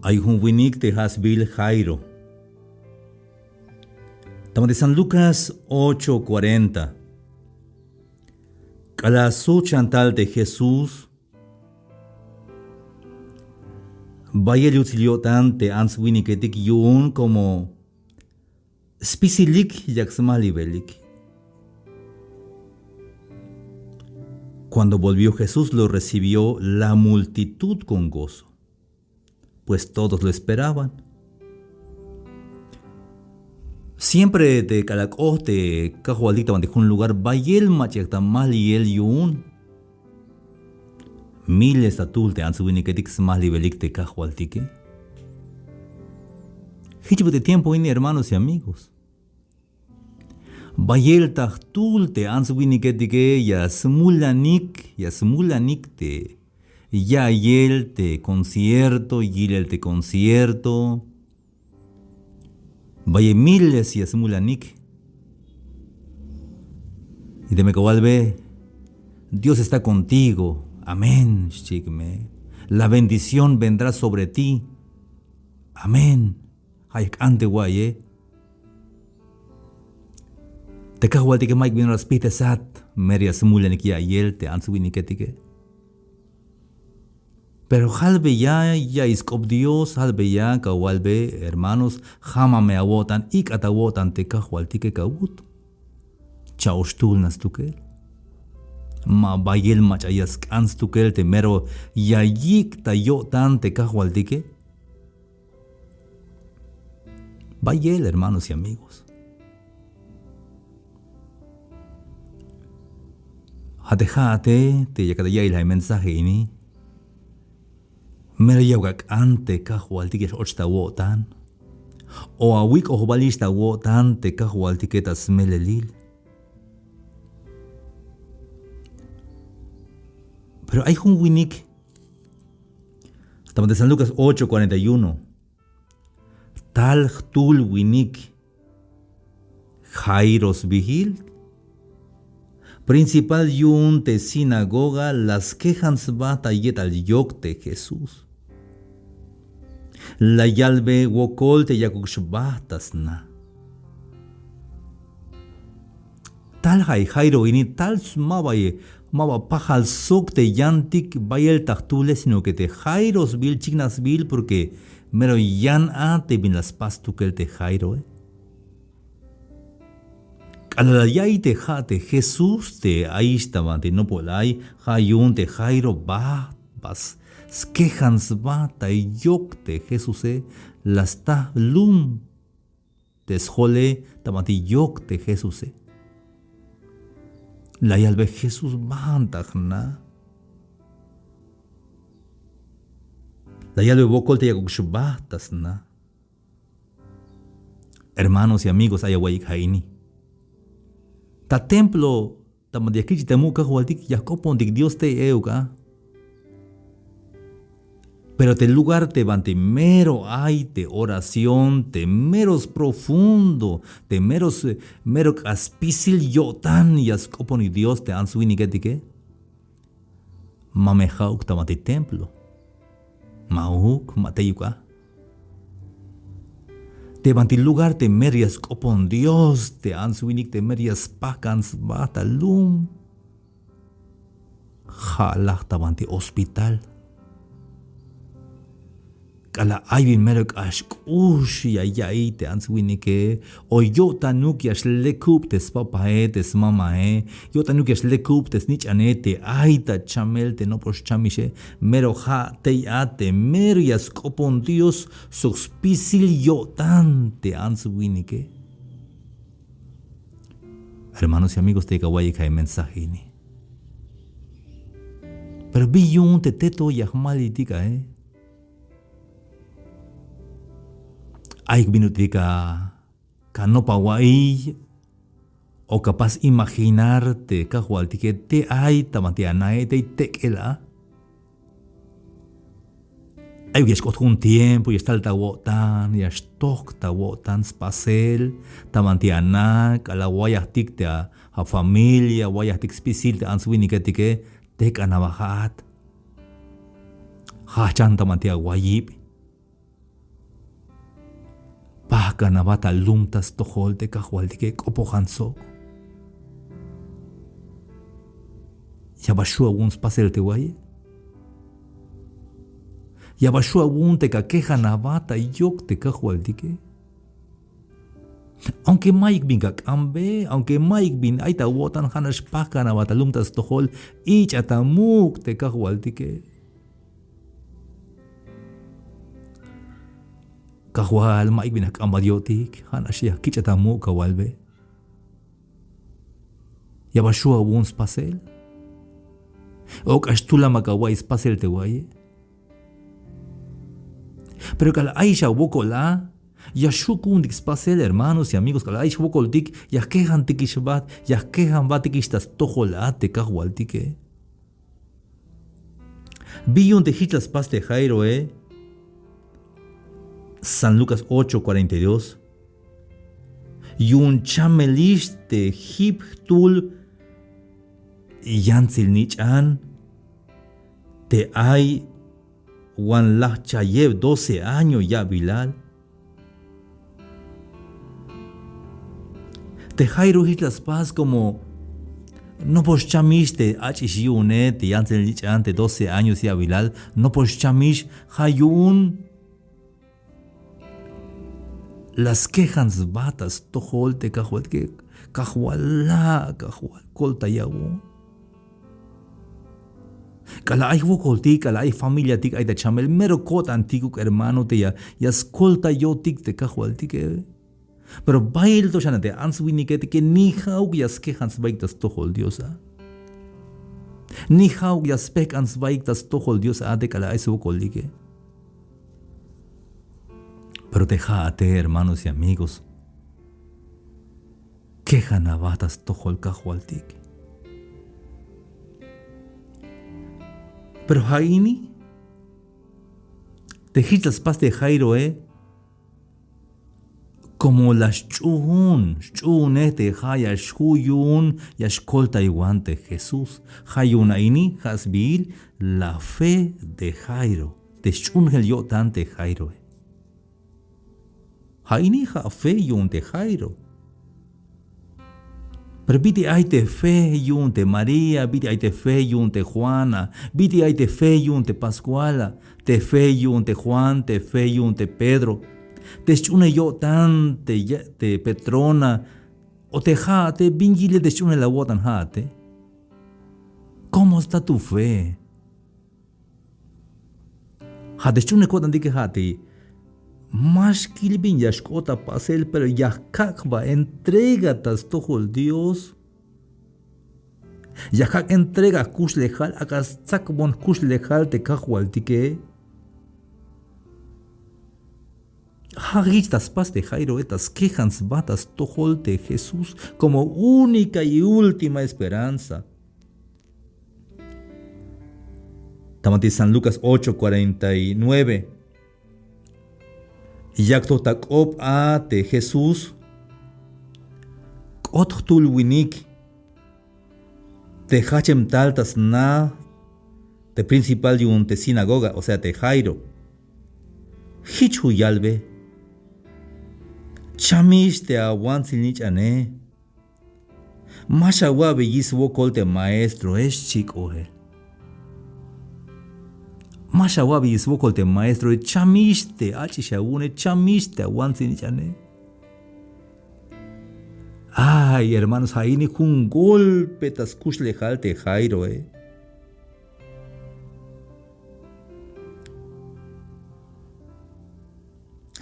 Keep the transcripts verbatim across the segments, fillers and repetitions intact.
Ay jun winik te ja' sbiil Jairo. Ta ma te San Lucas ocho cuarenta. K'alal sut xan tal te Jesús, bayel yutsil yo'tan te ants winiketik yu'un como spisilik yak smajlibelik. Cuando volvió Jesús, lo recibió la multitud con gozo, pues todos lo esperaban. Siempre te k'alal k'ot te Kajwaltik ta banti jun lugar, bayel mach'a yak ta majliyel yu'un. Miles ta jtul te ants winiketik smajlibelik te Kajwaltike. Jich bi te tiempo ini, hermanos y amigos. Bayel ta jtul te ants winiketike ya smulanik, ya smulanik te ya'iyel te concierto, yilel te concierto. Bayel miles ya smulanik. Y teme kawalbe, Dios está contigo. Amén, xchiik me. La bendición vendrá sobre ti. Amén. Ja' ya jk'an te wa'iye. Te Kajwaltike ma'yuk bin ora spijtesat, mero ya smulanik ya'iyel te ants winiketike. Pero jalbeya ya'iy sk'op Dios, jalbeya kawalbe, hermanos, ja' ma me awo'tan, ik'at awo'tan te Kajwaltike kawut. Cha'oxtuul nax stukel. Ma bayel mach'a ya sk'an stukel te mero ya yik' ta yo'tan te Kajwaltike. Bayel, hermanos y amigos. Ja' te ja'ate te yakat ta ya'iyel ja' mensaje ini, mero ya ak'an te Kajwaltik ya x-och ta awo'tan, o awik'ojbalix ta awo'tan te Kajwaltike ta smelelil. Pero ay jun winik, ta ma te San Lucas ocho cuarenta y uno. Tal jtul winik, Jairo sbiil, principal yu'un te sinagoga, la skejan sba ta yetal yok te Jesús. La yalbe wokol te yakuk xbajt ta sna. Tal ja' Jairo ini, tal ma ba, ma ba pajal sok te yantik bayel ta jtule, sino que te Jairo sbiil, chiknaj sbiil, porque mero yan a te bin la spas stukel te Jairoe. K'alal la ya'iy te ja' te Jesús te ayix ta banti nopol ay, ja' yu'un te Jairo bajt, ba skejan sba ta yok te Jesuse, la sta lum te sjole ta banti yok te Jesuse. La yalbe: Jesús, bajan ta jna. La yalbe wokol te yakuk xbajt ta sna. Hermanos y amigos, ay awa'iyik ja' ini. Ta templo ta banti ya kich'tik ta muk' Kajwaltik, ya jk'opontik Dios tey euk a. Pero te lugar te banti mero ay te oración, te mero sprofundo, te mero s-, mero k'ax spisil yo'tan ya sk'oponik Dios te ants winiketike, ma me ja'uk ta banti templo. Ma'uk, ma teyuk a. Te banti lugar te mero ya sk'opon Dios te ants winik, te mero ya spajk'an sba ta lum, ja' laj ta banti hospital. K'alal ay bin mero k'ax k'ux ya ya'iy te ants winike, o yo'tanuk ya xlekub te spapae, te smamae, yo'tanuk ya xlekub te snich'ane te ay ta chamel te nopol xchamixe, mero ja' tey a te mero ya sk'opon Dios sok spisil yo'tan te ants winike. Hermanos y amigos, te ya awa'iyik ja' mensaje ini. Pero bi yu'un te teto ya jmaliytik ae. Ayuk bin ut'il ka, kanop awa'iy, o ka pas imaginar te Kajwaltike te ay ta banti anae, tey tek'el a. Ayuk ya xk'ot jun tiempo, ya xtal ta awo'tan, ya xtojk ta awo'tan spasel, ta banti ana, k'alal wayajtik te a, afamilia, wayajtik spisil te ants winiketike, tek'an aba ja'at. Jajchan ta banti awayib. Jpajkan aba ta lum ta stojol te Kajwaltike, k'opojan sok. Ya bal xju' awu'un spasel te wa'iye. Ya bal xju' awu'un te kakejan aba ta yok te Kajwaltike. Aunque mayuk bin kak'ambe, aunque mayuk bin ay ta awo'tan, ja'nax pajkan aba ta lum ta stojol, ich'a ta muk' te Kajwaltike. Kajwal, mayuk bin ya jk'ambat yo'tik, ja'nax ya kich'a ta muk' kawalbe. Ya bal xju' awu'un spasel. O k'ax tulan ba kawa'iy spasel te wa'iye. Pero k'alal ayix awokol a, ya xju' ku'untik spasel, hermanos y amigos, k'alal ayix wokoltik, ya jkejantikix jba, ya jkejan jbatikix ta stojol a te Kajwaltike. ¿Bi yu'un te jich la spas te Jairoe? San Lucas ocho cuarenta y dos. Yu'un chamelix te jip jtul yantsil nich'an te ay wan laj chayeb, doce año ya'bilal. Te Jairo jich la spas como nopol xchamix te ach'ix yu'une, te yantsil nich'an te doce años ya'bilal, nopol xchamix, ja' yu'un la skejan sba ta stojol te Kajwaltike: Kajwal, la', Kajwal, koltayawon. K'alal ay jwokoltik, k'alal ay jfamiliatik ay ta chamel, mero ko'tantikuk hermano te ya, ya skoltayotik te Kajwaltike. Pero bayel to xan te ants winike te que ni ja'uk ya skejan sbaik ta stojol Dios a. Ni ja'uk ya spejk'an sbaik ta stojol Dios a te k'alal ay swokoltike. Pero te ja'ate, hermanos y amigos, kejan aba ta stojol Kajwaltik. Pero ja' ini te jich la spas te Jairoe, como la xch'uun, xch'uunej te ja' ya xju' yu'un ya xkoltaywan te Jesús. Ja' yu'un a ini, ja' sbiil la fe de Jairo, te xch'uunjel yo'tan te Jairoe. Ja' ini ja' fe yu'un te Jairo. Pero bit'il ay te fe yu'un te María, bit'il ay te fe yu'un te Juana, bit'il ay te fe yu'un te Pascuala, te fe yu'un te Juan, te fe yu'un te Pedro, te xch'uunel yo'tan te, te Petrona, o te ja'ate, bin yilel te xch'uunel awo'tan ja'ate. ¿Cómo está tu fe? Ja' te xch'uunel ko'tantike ja' te ma xkil bin ya xk'ot ta pasel, pero ya jkak' jba entrega ta stojol Dios. Ya jkak' entrega jkuxlejal, ak'a stsakbon jkuxlejal te Kajwaltike. Ja' jich ta spas te Jairoe, ta skejan sba ta stojol te Jesús como única y última esperanza. Ta banti San Lucas ocho cuarenta y nueve. Yak to ta k'op a te Jesús, k'ot jtul winik te jajchem tal ta sna te principal yu'un te sinagoga, o sea te Jairo. Jich ju' yalbe: Chamix te awantsil nich'ane. Ma xawa'beyix swokol te maestroe, xchi k'oel. Ma xawa'beyix swokol te maestroe, chamix te ach'ix awu'une, chamix te awantsil nich'ane. Ay, hermanos, ja' ini jun golpe ta skuxlejal te Jairoe.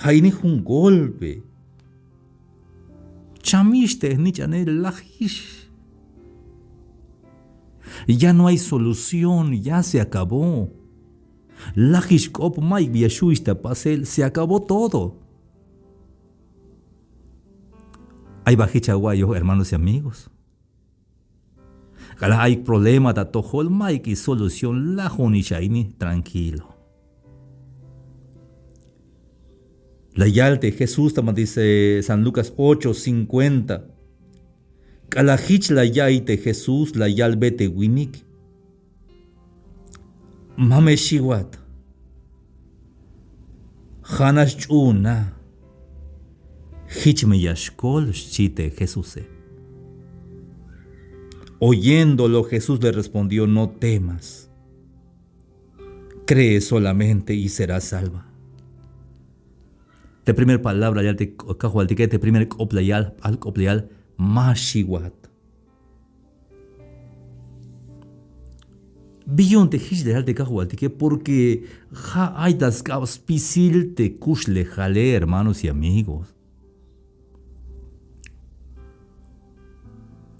Ja' ini jun golpe. Chamix te jnich'ane, lajix. Ya no hay solución, ya se acabó. Lajix k'op, mayuk bi ya xju'ix ta pasel, se acabó todo. Ay ba jich awa'iyoj, hermanos y amigos. K'alal ay problema ta atojol, mayuk solución, lajonix a ini, tranquilo. La yal te Jesús ta banti San Lucas ocho cincuenta. K'alal jich la ya'iy te Jesús, la yalbe te winik: Ma me xiwat. Ja'nax ch'uuna. Jich me ya xkol, xchi te Jesuse. Oyéndolo, Jesús le respondió: No temas. Cree solamente y serás salva. Te primer palabra la yal te Kajwaltike, te primer k'op la yal, p'al k'op la yal: Ma xiwat. Bi yu'un te jich la yal te Kajwaltike, porque ja' ay ta sk'ab spisil te kuxlejale, hermanos y amigos.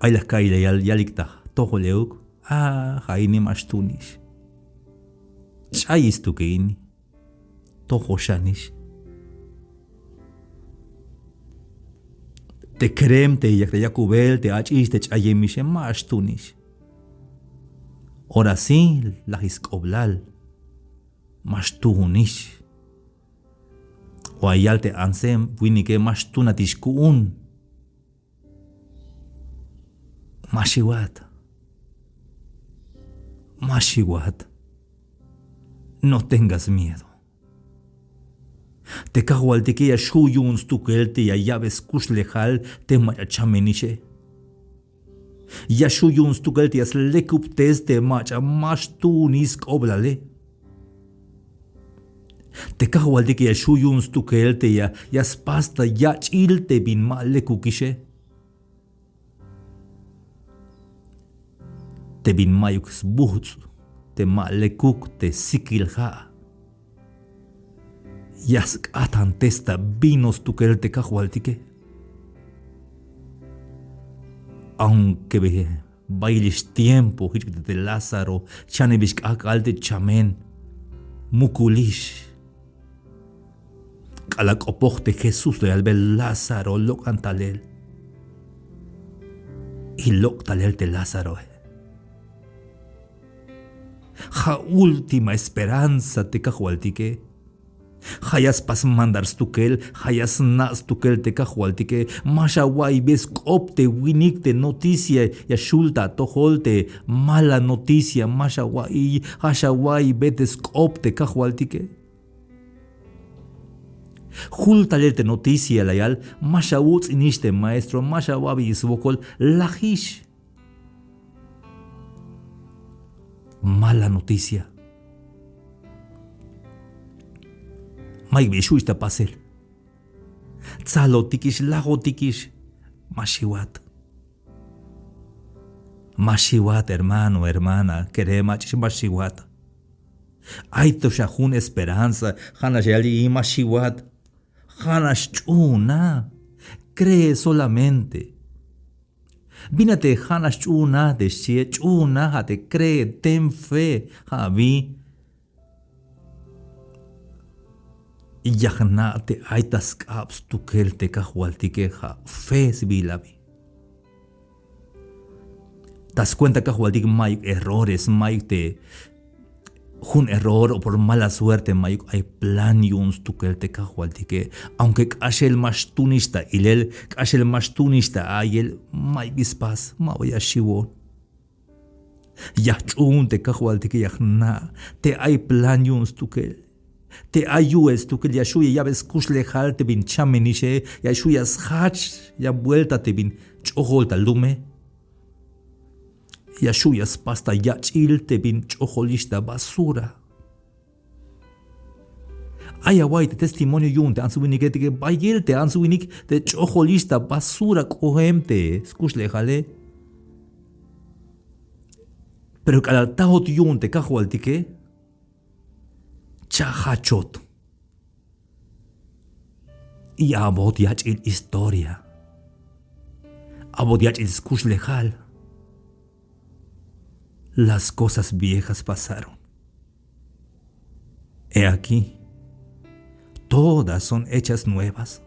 Ay la ka'iy la yal, yalik ta jtojol euk: A, ja' ini ma xtuunix. Ch'ayix stukel ini. Tojoxanix. Te krem te yak ta yakubel, te ach'ix te ch'ayemixe, ma xtuunix. Ora sí, lajix sk'oblal. Ma xtuunix. O ay yal te antse winike: Ma xtuunatix ku'un. Ma xiwat. Ma xiwat. No tengas miedo. Te Kajwaltike ya xju' yu'un stukel te ya ya'be skuxlejal te mach'a chamenixe. Ya xju' yu'un stukel te ya slekubtes te mach'a ma xtuunix sk'oblale. Te Kajwaltike ya xju' yu'un stukel te ya, ya spas ta yach'il te bin ma lekukixe. Te bin mayuk sbuts', te ma lekuk te sikil ja'. Ya sk'atantes ta vino stukel te Kajwaltike. Aunque bayelix tiempo jich bit'il te Lázaro, chanebix k'ajk'al te chamen, mukulix. K'alal k'opoj te Jesús la yalbe: Lázaro, lok'an talel. Y lok' talel te Lázaroe. Ja' última esperanza te Kajwaltike. Ja' ya spas mandar stukel, ja' ya sna' stukel te Kajwaltike. Ma xawa'iybe sk'op te winik te noticia ya xul ta atojol, te mala noticia, ma xawa'iy, ja' xawa'iybe te sk'op te Kajwaltike. Jul talel te noticia la yal: Ma xawuts'inix te maestro, ma xawa'beyix swokol, lajix. Mala noticia. Mayuk bi xu' ta pasel. Tsalotikix, lajotikix, ma xiwat. Ma xiwat, hermano, hermana, kerem ach'ix, ma xiwat. Ay to xa jun esperanza, ja'nax yal: Ma xiwat. Ja'nax ch'uuna. Cree solamente. Bin a te ja'nax ch'uuna te xchie, ch'uuna, ja' te cree, ten fe, ja' abi. Ya jna' te ay ta sk'ab stukel te Kajwaltike, ja' fe sbiil abi. Ta scuenta Kajwaltik mayuk errores, mayuk te jun error o por mala suerte, mayuk, ay plan yu'un stukel te Kajwaltike. Aunque k'axel ma xtuunix ta ilel, k'axel ma xtuunix ta a'iyel, mayuk bi spas, ma ba ya xiwon. Ya jch'uun te Kajwaltike, ya jna' te ay plan yu'un stukel. Te ay yu'el stukel ya xju' ya ya'be skuxlejal te bin chamenixe, ya xju' ya sjach yan vuelta te bin ch'ojol ta lume. Ya xju' ya spas ta yach'il te bin ch'ojolix ta basura. Ay awa'iy te testimonio yu'un te ants winike te que bayel te ants winik te ch'ojolix ta basura k'oem te skuxlejale. Pero k'alal tajot yu'un te Kajwaltike, cha' jachot. Y a'bot yach'il historia. A'bot yach'il skuxlejal. Las cosas viejas pasaron. He aquí, todas son hechas nuevas.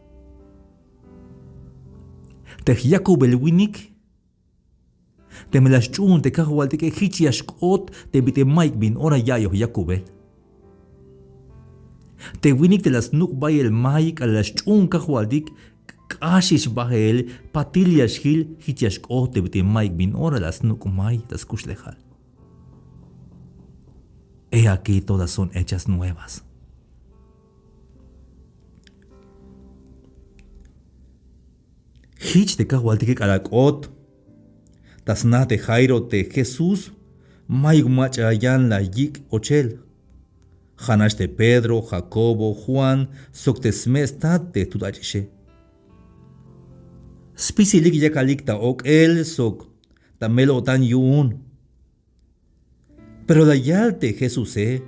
Te jyakubel winik, teme la sch'uun te Kajwaltike, jich ya xk'ot te bit'il mayuk bin ora ya'iyoj yakubel. Te winik te la snuk' bayel may k'alal la sch'uun Kajwaltik, k'axix bael, patil ya xjil, jich ya xk'ot te bit'il mayuk bin ora la snuk' may ta skuxlejal. He aquí, todas son hechas nuevas. Jich te kajwaltike k'alal k'ot ta sna te Jairo te Jesús, mayuk mach'a yan la yik' ochel. Ja'nax te Pedro, Jacobo, Juan sok te sme' stat te tut ach'ixe. Spisilik yakalik ta ok'el sok ta mel-o'tan yu'un. Pero la yal te Jesuse,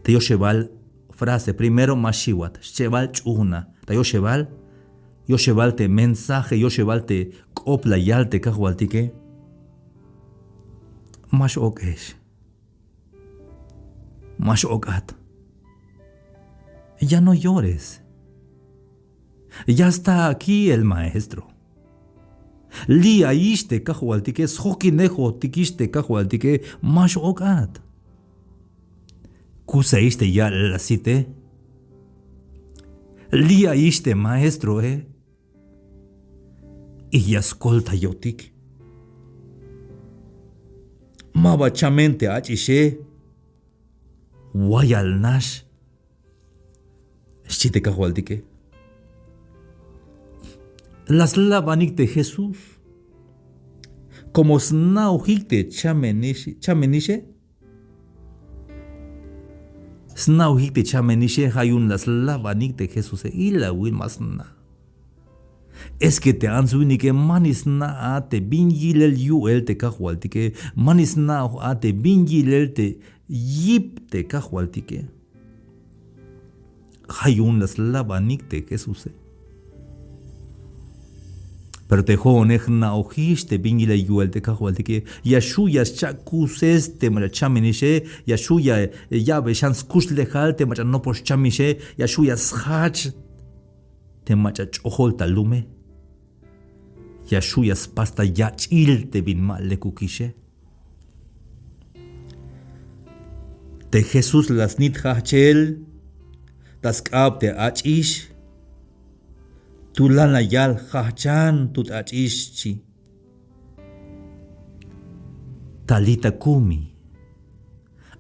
te yoxebal frase, primero ma xiwat, schebal ch'uuna. Ta yoxebal, yoxebal te mensaje, yoxebal te k'op la yal te kajwaltike: Ma x-ok'ex. Ma x-ok'at. Ya no llores. Ya está aquí el maestro. Li' ayix te kajwaltike, sjokinejotikix te kajwaltike, ma x-ok'at. Kuse'ix te ya'lel asite. Li' ayix te maestroe. Y ya skoltayotik. Maba chamen te ach'ixe. Wayal nax, xchi te kajwaltike. La slabanik te Jesús. Como sna'ojik te chamenixe, chamenixe. Sna'ojik te chamenixe, ja' yu'un la slabanik te Jesuse. Ilawil, ma sna'. Es que te ants winike manix sna' a te bin yilel yu'el te kajwaltike, manix sna'oj a te bin yilel te yip te kajwaltike. Ja' yu'un la slabanik te Jesuse. Pero te jo'one jna'ojix te bin yilel yu'el te kajwaltike, ya xju' ya scha'kuses te mach'a chamenixe, ya xju' ya ya'be xan skuxlejal te mach'a nopox chamixe, ya xju' ya sjach te mach'a ch'ojol ta lume. Ya xju' ya spas ta yach'il te bin ma lekukixe. Te Jesús la snit jajchel ta sk'ab te ach'ix. Tulan la yal: Jajchan, tut ach'ix, xchi. Talita kumi,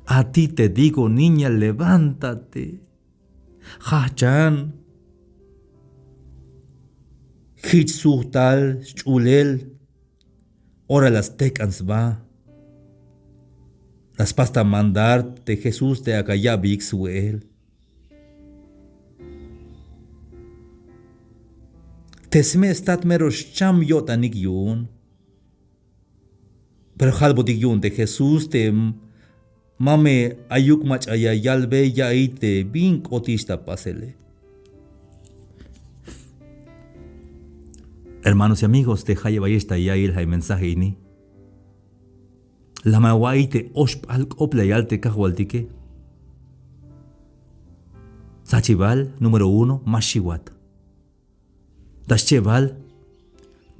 a ti te digo, niña, levántate. Jajchan. Jich sujtal sch'ulel. Ora la stek'an sba. La spas ta mandar te Jesús te ak'a ya'beyik swe'el. Te sme' stat mero xcham yo'tanik yu'un. Pero jalbotik yu'un te Jesús te m-, ma me ayuk mach'a ya yalbe ya'iy te bin k'otix ta pasele. Hermanos y amigos, te jayeb ayex ta ya'iyel ja' mensaje ini, la me awa'iy te oxp'al k'op la yal te kajwaltike. Sachibal, número uno, ma xiwat. Ta schebal,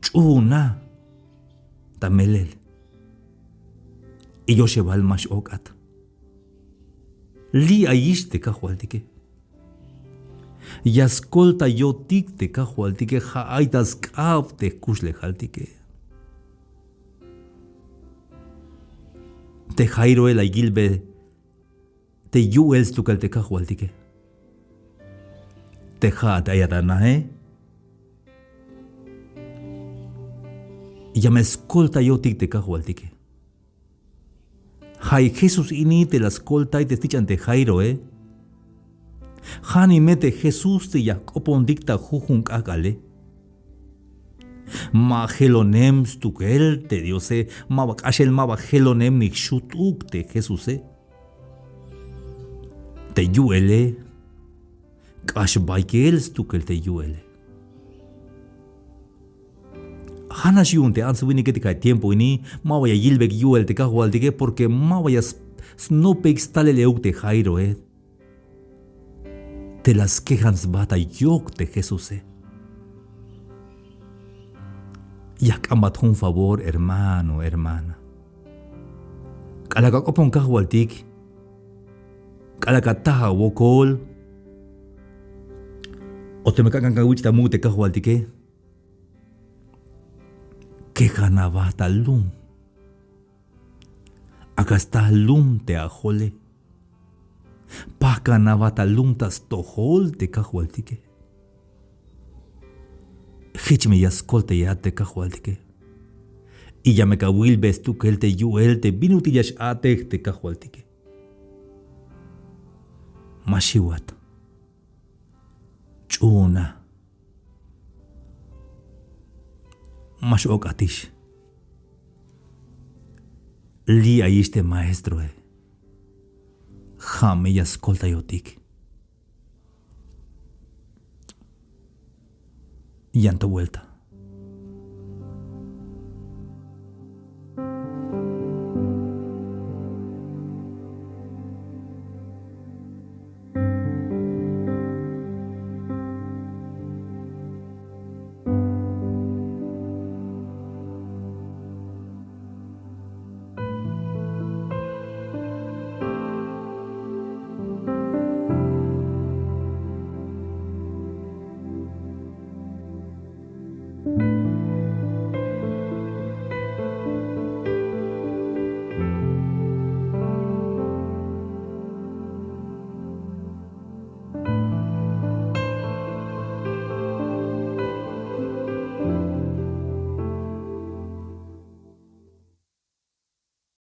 ch'uuna ta melel. Y yoxebal, ma x-ok'at. Li' ayix te kajwaltike. Ya skoltayotik te kajwaltike, ja' ay ta sk'ab te jkuxlejaltike. Te Jairoe la yilbe te yu'el stukel te kajwaltike. Te ja'at ayat anae, ya me skoltayotik te kajwaltike. Ja'i Jesús ini te la skoltay te snich'an te Jairoe. Ja'nix me te Jesús te ya jk'opontik ta jujun k'ak'ale. Ma jelonem stukel te Diose, maba k'axel, maba jelonem, ni jxutuk te Jesuse. Te yu'ele k'ax bayel stukel te yu'ele. Ja'nax yu'un te ants winiketik a tiempo ini maba ya yilbeyik yu'el te kajwaltike, porque maba ya s-, snopbeyik stalel euk te Jairoe. Te la skejan sba ta yok te Jesuse. Ya jk'anbat jun favor, hermano, hermana. K'alal ka k'opon kajwaltik, k'alal ka taj awokol, o teme ka k'an ka wich' ta muk' te kajwaltike, kejan aba ta lum. Ak'a sta lum te ajole. Pajkan aba ta lum ta stojol te kajwaltike. Jich me ya skoltayat te kajwaltike. Y ya me kawilbe stukel te yu'el te bin ut'il ya x-a'tej te kajwaltike. Ma xiwat. Ch'uuna. Ma x'ok'atix. Li' ayix te maestroe. Ja' me ya skoltayotik. Yan to buelta.